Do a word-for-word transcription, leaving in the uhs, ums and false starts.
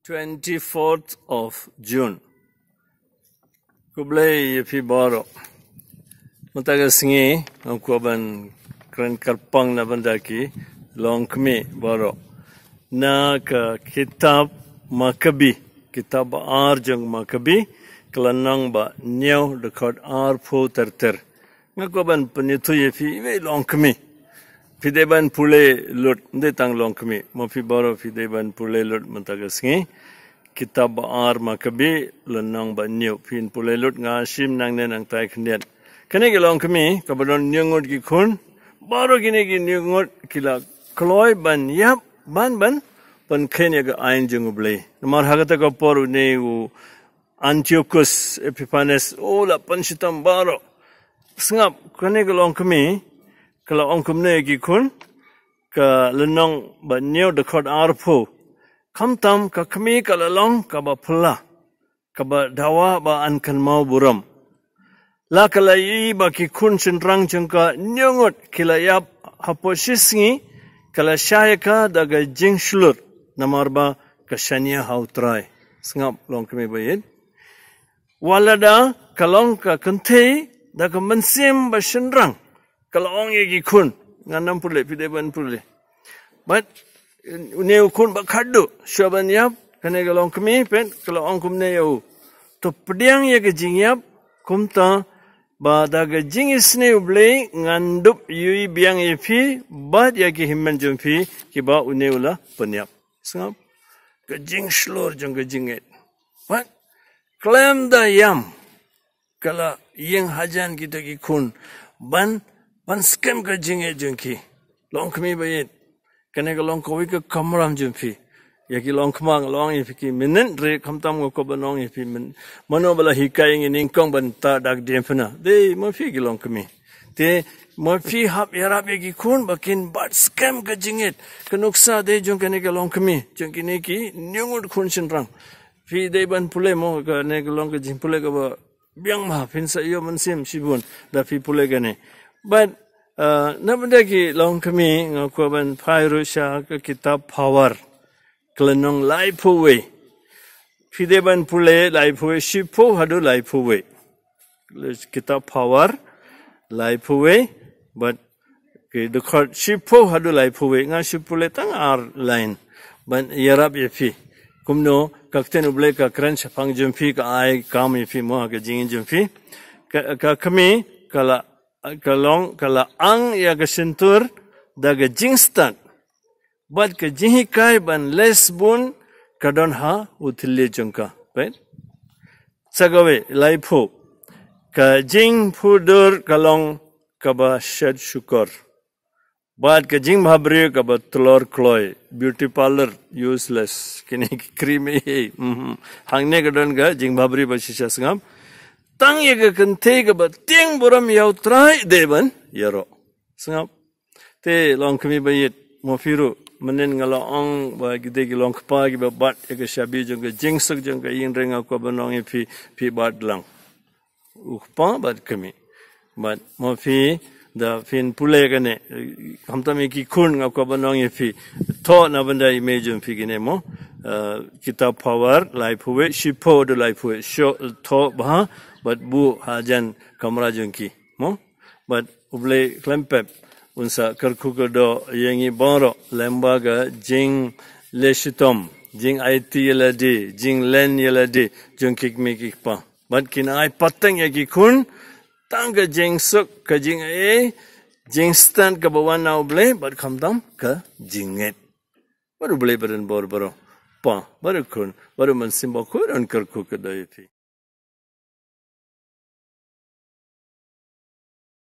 Twenty-fourth of June. Khublei ïa phi baroh. Mynta ka sngi nga kwah ban kren kyrpang na bynta ki longkmie baroh. Na ka kitab Makabi, kitab ba ar jong Makabi, ka lynnong ba hynñiew, dkhot arphew ter ter. Nga kwah ban pynithuh ïa phi iwei i longkmie. Phi dei ban pule lut, ym dei tang longkmie. Mo phi baroh phi dei ban pule lut mynta ka sngi. Kitab ba ar Makabi, lynnong ba hynñiew, phin pule lut, nga shim nangne nangtai khyndiat. Kane ka longkmie kaba don hynñiew ngut ki khun, baroh kine ki hynñiew ngut ki la kloi ban ïap, ban ban pynkheiñ ïa ka aiñ jong U Blei. Namar ha kata ka por une u Antiochus Epiphanes u la pynshitom baroh. Sngap, kane ka longkmie ka la ong kumne ïa ki khun, ka lynnong ba hynñiew, dkhot arphew. Khamtam ka kmie ka la long kaba phylla, kaba dawa ba yn kynmaw burom. La ka la ïohi ba ki khun shynrang jong ka hynñiew ngut ki la ïap hapoh shi sngi, ka la shah ïa ka da ka jingshlur, namar ba ka shaniah ha U Trai. Sngap longkmie ba ïeit. Wat lada ka long ka kynthei da ka mynsiem ba shynrang, ka la ong ïa ki khun, ngan ym pule, phi dei ban pule. Bad une u khun ba khatduh, shuwa ban ïap, kane ka longkmie peit ka la ong kumne ïa u, to pdiang ïa ka jingïap, kumta ba da ka jingisynei U Blei ngan dup ïohi biang ïa phi bad ïa ki hynmen jong phi kiba une u la pynïap. Sngap, ka jingshlur jong ka jingngeit. Wat khlem da ïam, ka la ïeng hajan kita ki khun ban, ban skhem ka jingngeit jong ki. Longkmie ba ïeit, kane ka long kawei ka kamram jong phi. Ïa ki longkmie nga la ong ïa phi ki minit re, khamtam nga kwah ban ong ïa phi min, mano ba la hikai ïa ngi nyngkong ban ta dak dien phi na. Dei ma phi ki longkmie. Te ma phi hap ïarap ïa ki khun ba kin bat skhem ka jingngeit. Ka nuksa dei jong kane ka longkmie, jong kine ki hynñiew ngut khun shynrang. Phi dei ban pule mo, kane ka long ka jingpule kaba biang ma, phin sa ïoh mynsiem shibun da phi pule kane. Bad, uh, na bynta ki longkmie nga kwah ban phai ruh sha ka kitab Phawar, ka lynnong laiphew wei. Phi dei ban pule laiphew wei, shiphew haduh laiphew wei. Kitab Phawar laiphew wei, bad ki dkhot shiphew haduh laiphew wei, nga shu pule tang ar line ban ïarap ïa phi. Kumno ka ktien U Blei ka kren shaphang jong phi, ka ai kam ïa phi mo ha ka jingim jong phi. Ka, ka kmie ka la, ka long, ka la ang ïa ka shyntur da ka jingstad, bad ka jinghikai ban leh sbun ka don ha u thylliej jong ka. Peit. Sa kawei, laiphew. Ka jingphudur ka long kaba shet shukor, bad ka jingbhabriew kaba tlor kloi. Beauty parlour useless. Kine ki cream ei ei. Mhm. Hangne ka don ka jingbhabriew ba shisha, sngap. Tang ïa ka kynthei kaba tieng burom ïa U Trai dei ban ïaroh. Sngap. Te longkmie ba ïeit, mo phi ruh, mynnin nga la ong ba ki dei ki longkpa kiba bat ïa ka shabi jong ka jingsuk jong ka ïing, re nga kwah ban ong ïa phi, phi bat lang. U kpa bad kmie. Bad mo phi, da phin pule kane, khamtam ïa ki khun nga kwah ban ong ïa phi, thoh na bynta i mei jong phi kine mo, eh, kitab Phawar laiphew wei, shiphew haduh laiphew wei, shu thoh bha, bad buh hajan kamra jong ki mo. Bad U Blei khlem pep un sa kyrkhu kyrdoh ïa ngi baroh lyngba ka jingleh shitom, jingaiti ïalade, jinglen ïalade jong ki kmie ki kpa. Bad kin ai pateng ïa ki khun tang ka jingsuk, ka jingaiei, jingstad kaba wan na U Blei, bad khamtam ka jingngeit. Bad U Blei ba donbor baroh, Kpa, bad U Khun, bad U Mynsiem Bakhuid un kyrkhu kyrdoh ïa phi.